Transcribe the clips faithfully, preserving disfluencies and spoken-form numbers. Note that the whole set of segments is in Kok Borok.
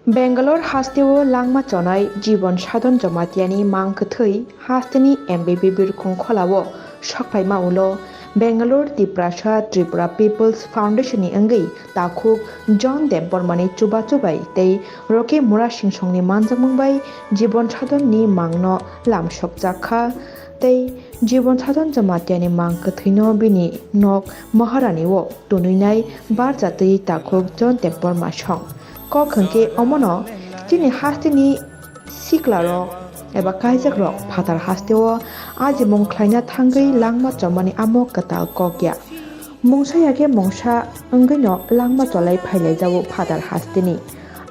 Bangalore hasteo langma chonai Jibon Sadhan Jamatiani mang kwthwi hasteni M B B birkhung kholao sokphaima ulo Bangalore Tiprasa Tripura People's Foundation ni wngwi takhuk John Debbarmani chubachu bai tei Rocky Murasing songni manjakmung bai Jibon Sadhanni mangno lamsokjak kha tei Jibon Sadhan Jamatiani mang kwthwino bini nok Maharani o tonwi nai barjatwi takhuk John Debbarma song. Kok hwnkhe omono chini hasteni siklarok eba kaijakrok phatar hasteo ajimung khlaina thangwi langma chomani amo kwtal kok ya. Mungsa ya khe mungsa wngwino langma cholai phailaijago phatar hasteni.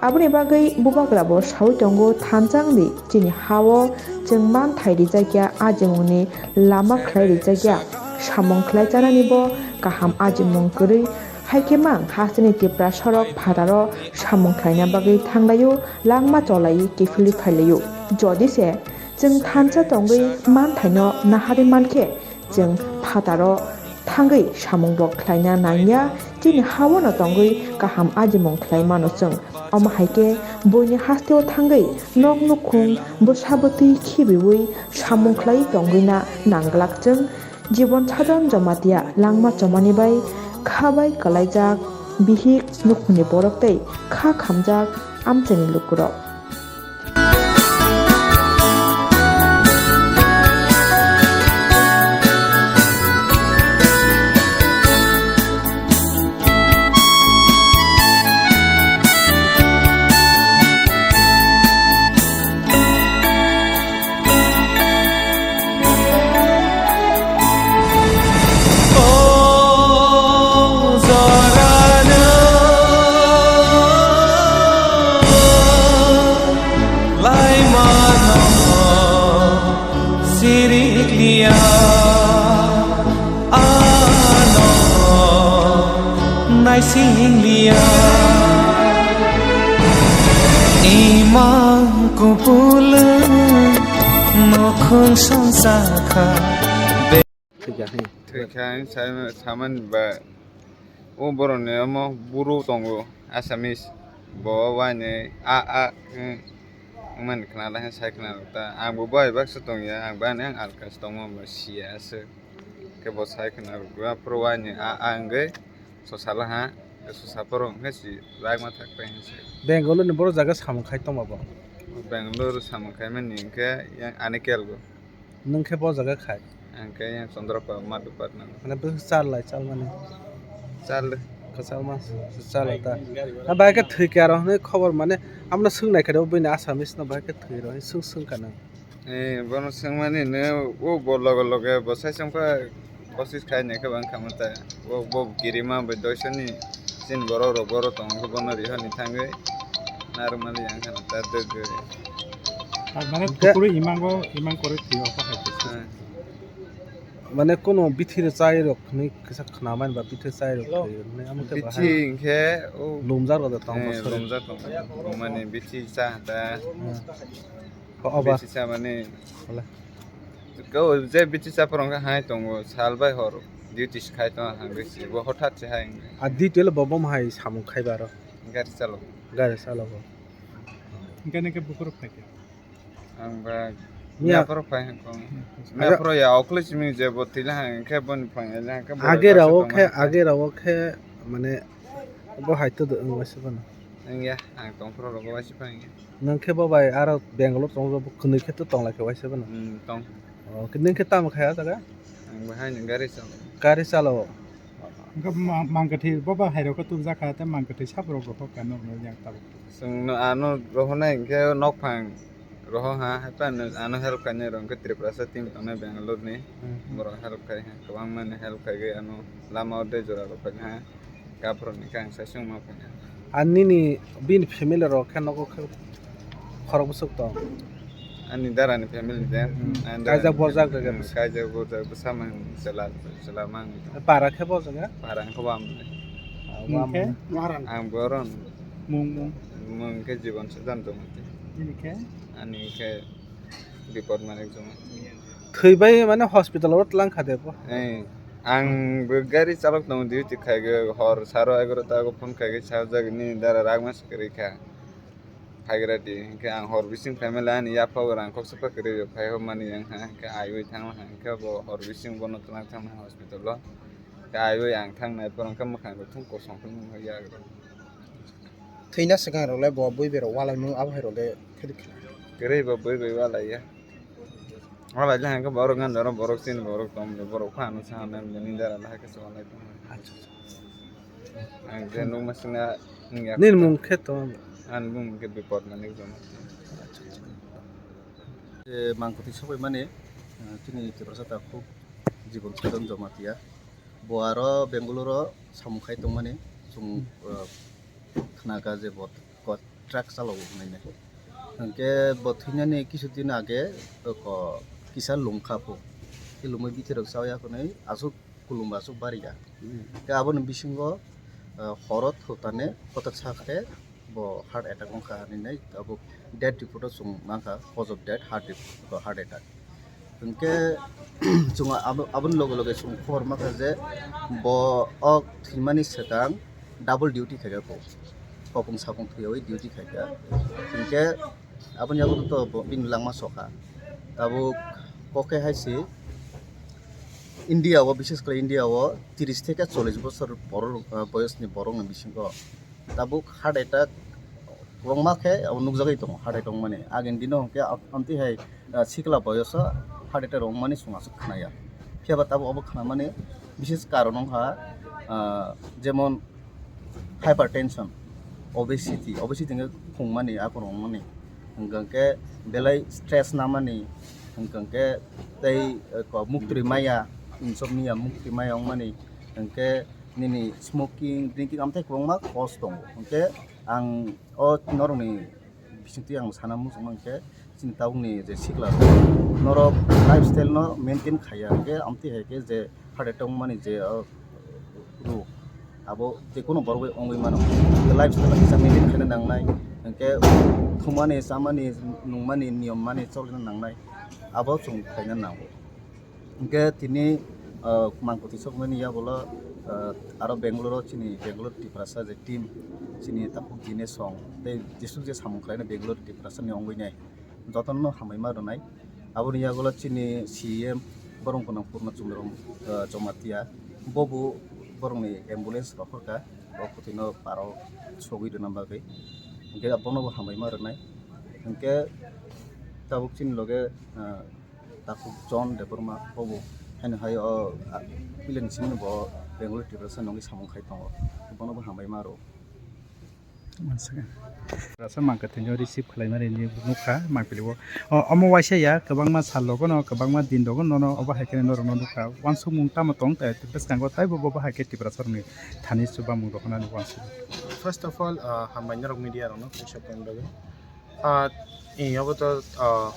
Aboni bagwi bubagrabo saui tongo, thansa wngdi, chini ha-o chwng manthai rijak ya, ajimungni lama khlai rijak ya, samung khlai chanani bo kaham ajimung kwrwi. Hai khe mang hasteni Tiprasarok phataro samung khlaina bagwi thanglaio, langma cholaiwi kiphilwi phailaio. Jodi se chwng thansa tongwi manthaino naharwi mankhe, chwng phataro thangwi samung bo khlaina nangya, chini ha-o no tongwi kaham ajimung khlai mano chwng. Omo hai khe buini hasteo thangwi nok nukhung bwsa bwtwi khibiwi samung khlai tongwi na nang glak chwng. Jibon Sadhan Jamatia langma chomani bai kha bai kwlaijak bihik nukhungni borok tei kha khamjak amchaini lukurok. Laimano sirikliya, ano naisingliya. Imang kupulung nukhung songsa kha. Thwikha, hmm. Thwikha, ang sai-, samani ba, o borokni omo buru tongo, Assamese. Bo waini a, a, wng-, wngmani khna lai sai khna rwkha. Ang bo bai baksa tongya, ang bani ang alka se tongma ba siya se. Khe bo sai khna rwkha, aphuru waini a, a wngwi so sala ha, so saphuru hwnkhe si ragma thak pai hwnse. Bangalore ni boro jaga samung khai tongma bo? Bangalore samung khai mani hwnkhe yang ani kelgo. Nwng khe bo jaga khai? Ang khe yang Chandrakot Madhupatna. Mane bwswk chal lai, chal mani? Chal le. Kwchal ma se chal ta. Na bai khe thwi khe aro hwnwi khobor mane amno swng nai khe o bini Assamese no bai khe thwi rw swng swng kha nang. Eh, bono swng mani no o bo loge loge bo sai chong kha kosis khai nai khe bang kha mata. Bo, bo girima bai doisoni sin borok rok borok tong khe bono rihor ni thangwi narwk mani yang kha ta dwgwi. Ar mane hwnkhe thukuru imango, imang kwrwi thwiyo, omo hai khe se. Hmm. Mane kuno bithi rwchai rok hinwi kisa khna mani ba bithi rwchai rok thwiyo hinwi amo khe bahai. Bithi hwnkhe o lumjak rok da tong eh, bosori. Lumjak tong. Bo mani bithi cha ta. Hmm. Ko oba. Bithi cha mani. Wala. Ko je bithi cha porong khe hai tongo, sal bai hor duty se khai tongo hangwi se. Bo hothat se hai. A duty le bo bom hai samung khai ba ro. Gari chalo. Gari chalo bo. Hwnkhe nokhe bukurok phai khe? Ang ba miya. Miya phoro phai hwnkhe. Aga- Miya phoro ya okle simi je bo tila hang khe boni phang ele hang khe bo age rasa rao tongma khe, hang khe. Age rao khe mane bo hai to wng waisa bana. Wng ya, ang tong phoro rogo waisa phang ya. Nang khe bo bai aro Bangalore tong bo kwnwi khe to tong lai khe waisa bana. Hmm, tong. O, khe nang khe tamo khai a jaga? Ang bo hai ni gari chalo. Gari chalo. Hwnkhe ma-, mang kwthwi bo ba hai rok khe tubujak kha tei mang kwthwi sabo rok rw kha nokno yang tabuk. Chwng no ano rohonai hwnkhe nokphang roho ha, haiphano ano help khainai rok hwnkhe Tiprasa team tongnai Bangalore ni, hmm, borok help khai ha, kwbangma ni help khaigwi ano lama o tei jora rok phai ha, kaphuru ni khe ang sai chwngma phai ha. Ar nini bini family rok khe nogo khe khorok bwswk tong? Ani dara ni family de, hmm, ani dara kaijak ni borjak family, de hmm, bwswk? Kaijak borjak bwsa mang chwla, chwla mang. Para khe borjak ya? Para khe bo ang. Ah, bo ang. Ang boron. Mung, mung. Mung khe Jibon Sadhan Jamatia. Nini khe? Ani khe Bipod Manik Jamatia. Thwi bai mane hospital o tlang kha de bo. Eh, ang bo gari chalok tongo, duty khai go, hor saro egarota go phone khai go, sajak ni dara ragma se kwrwi kha. Haigra di, hingke ang hor bising family ani yapha o rang kok sokha kwrwi rok phai hobmani yang ha, hingke aiwi thangma ha, hingke bo hor bising bono twlang thangma hospital o. Hingke aiwi ang thangnai poro hingke mwkhang rok thung kosong thung ya. Thwina swkang rok le bo bui berok walai mung abo hai rok le khe de khe. Kwrwi bo bui bai walai ya. Walai le hingke borok ngan doro borok sin borok tom borok phano sa men ni dara la ke so walai tong. Acha, acha. Ang je nung masina nung ya. Nini mung khe to? Ani bumung khe Bipod Manik Jamatia. Je mangkoti sobai mani, eh, chini Tiprasa takhuk Jibon Sadhan Jamatia. Bo aro Bengaluru samung khai tongmani, chwng, eh, khnaga je bo ko-, truck chalogo hwnwi nai. Hwnkhe bo thwinani kisu din age, ko kisa lungkha pho. Khe lungwi bithirok chawi akhwnwi aswk kulumba aswk bariya. Hmm. Khe aboni bisingo, ah, horo thutane kotor sakhe bo heart attack wngkha hinwi nai abo death report o chwng mankha, cause of death heart report, heart attack. Hwnkhe chwng abo, aboni loge loge chwng khobor mankha je bo o thwimani swkang double duty khaikha bo. Kopung sapung thwiyawi duty khaikha. Hwnkhe aboni yago to bo bini langma sokha. Tabuk kokhe hai se India o, bishes kore India o tris theke chollish bosor borok, ah, boyosni borokni bisingo tabuk heart attack kwbangma khe abo nukjagwi tongo, heart attack wngmani. Agini dino hwnkhe am-, amtwi hai, ah, sikla boyoso heart attack wngmani chwng aswk khnaya. Phiya ba tabuk abo khnamani bises karon wngkha, ah, jemon hypertension, obesity, obesity hwnkhe khungmani, aphuru wngmani, hwnkhe belai stress namani, hwnkhe tei, eh, ko muktwi maya, insomnia, muktwi maya wngmani, hwnkhe nini smoking, drinking amtwi kwbangma cause tongo. Hwnkhe ang o norokni bisingtwi ang sana muchungma hwnkhe, chini tabukni je sikla norok lifestyle no maintain khaiya hwnkhe, amtwi hai khe je heart attack wngmani je, o, rog, abo je kono borok bai wngwi mano. Lifestyle kisa maintain khaina nangnai, hwnkhe thumani, chamani, nungmani, niyom mani cholina nangnai, abo chwng khaina nango. Hwnkhe tini, ah, mangkoti sokmani yagulo, ah, aro Bangalore o chini Bangalore Tiprasa je team, chini takhuk Dinesh song tei jesuk je samung khlainai Bangalore Tiprasa ni wngwi nai, jotono hambai ma rwnai. Aboni yagulo chini C E M borok gwnang Purna Chandra, ah, Jamatia, bobo borokni ambulance rohorkha o kwthwino parok sogwi rwna bagwi. Hwnkhe bonobo hambai ma rwnai. Hwnkhe tabuk chini loge, ah, takhuk John Debbarma, obo haino hai o, a, pileni simi bo Bengali Tiprasa nungwi samung khai tongo, bono bo hambai ma rw. One second. Tiprasa mangkha thwino receive khlai mani nukha mangpili o. O, omo waisa ya, kwbangma sal rogo no, kwbangma din rogo no, no, obo hai khe norok no nukha. Wansukmung tamo tong, eh, bwskango taibo bo, bo hai khe Tiprasa rokni thani chubamung rohornani wansuk. First of all, ah, hambai norok media rokno kaisa time bagwi. Ah, eh, obo to, ah,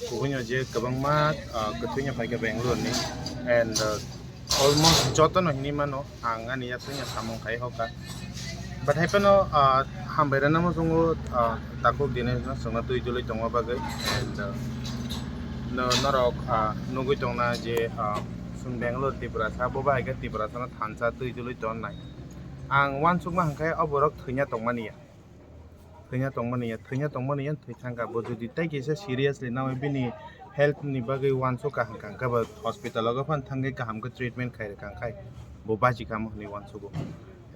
kubuino je kwbangma, ah, kwthwino phaikha Bangalore ni, and, ah, almost jotono hinwi mano ang ani yakswino samung khai hoka. But hai phano, ah, hambai rwna muchungo, ah, takhuk Dinesh no chwngno twi dulwi tongma bagwi, and, ah, no-, norok, ah, nugwi tongna je, ah, chwng Bangalore Tiprasa, bo bahai khe Tiprasa no thansa twi dulwi tonnai. Ang uansukma hwnkhe o borok thwina tongmani ya. Thwina tongmani ya, thwina tongmani ya, thwi thangkha. Bo jodi tei kisa seriously nawi bini health ni bagwi uansukha hwnkha, hwnkhe bo hospital o phano thangwi kaham khe treatment khai rwkha, hwnkhe bo bachikha mo hwnwi uansugo.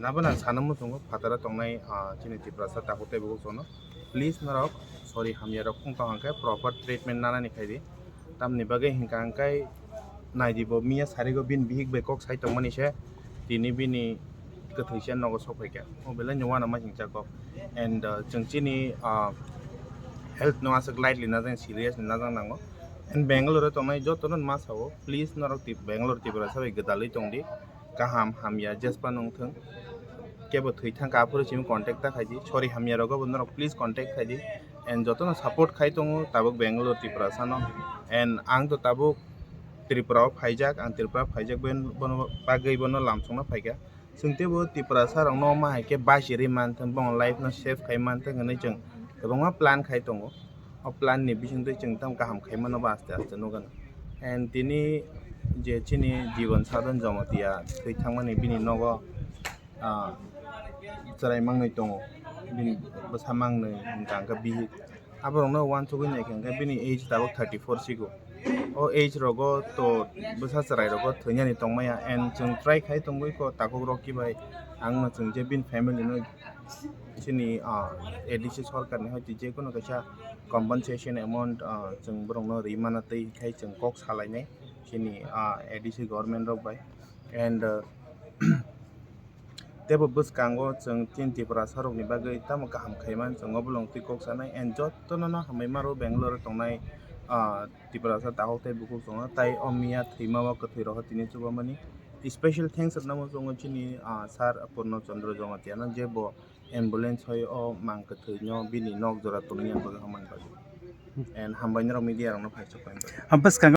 Nabo nang sana muchungo phataro tongnai, ah, chini Tiprasa takhuk tei bukhuk sono. Please norok sori hamya rok wng tong hwnkhe proper treatment nanani khai di. Tamni bagwi hwnkha hwnkhe nai di bo miya sarigo bini bihik bai kok sai tongmani se tini bini kwthwi se nogo sok phaikha. O belai no uanama hingcha kok. And, uh, chwng chini, uh, health no aswk lightly najak, serious ni najak nango. And Bangalore o tongnai joto no ma sao, please norok Tip-, Bangalore Tiprasa bai gwdalwi tong di. Kaham hamya jespa nung thung. Kebo thwi thangkha aphuru simi contact ta khaidi. Sori hamya rogo bo norok please contact khaidi. And jotono support khai tongo tabuk Bangalore Tiprasa no. And ang to tabuk Tripura o phaijak, ang Tripura phaijak ben-, bono bagwi bono lamsokno phaikha. Chwng teibo Tiprasa rokno ma hai khe bachirwi manthung, bongni life no save khai manthung hinwi chwng kwbangma plan khai tongo. O plan ni bisingtwi chwng tamo kaham khai mano bo aste aste nukgano. And tini je chini Jibon Sadhan Jamatia thwi thangmani bini nogo, ah, chwrai mangnwi tongo. bini bwsa mangnwi hwnkha hwnkhe bihik. Aborokno uansugwi naikha hwnkhe bini age tabuk thirty four sigo. O age rogo to bwsa chwrai rogo thwinani tongmaya, and chwng try khai tongwi kho takhuk rok kibai, ang no chwng je bini family no chini, ah, A D C sorkar ni hoite je kono kaisa compensation amount, ah, chwng borok no ri mana twi khai chwng kok salainai chini, ah, A D C government rok bai, and, ah, tebo bwskango chwng chini Tiprasa rokni bagwi tamo kaham khaiman chwng obolong twi kok sanai, and jotono no hambai maro Bangalore o tongnai, ah, Tiprasa takhuk tei bukhuk tongo, tai o miya thwima o kwthwi rok tini chubamani, special thanks rwna muchungo chini, ah, sir Purno Chandra Jamatia no, je bo ambulance hoi o mang kwthwi no bini nok jora tonwi yang bagwi hambai bagwi, and hambai norok media rok no phai sok bagwi. Bwskango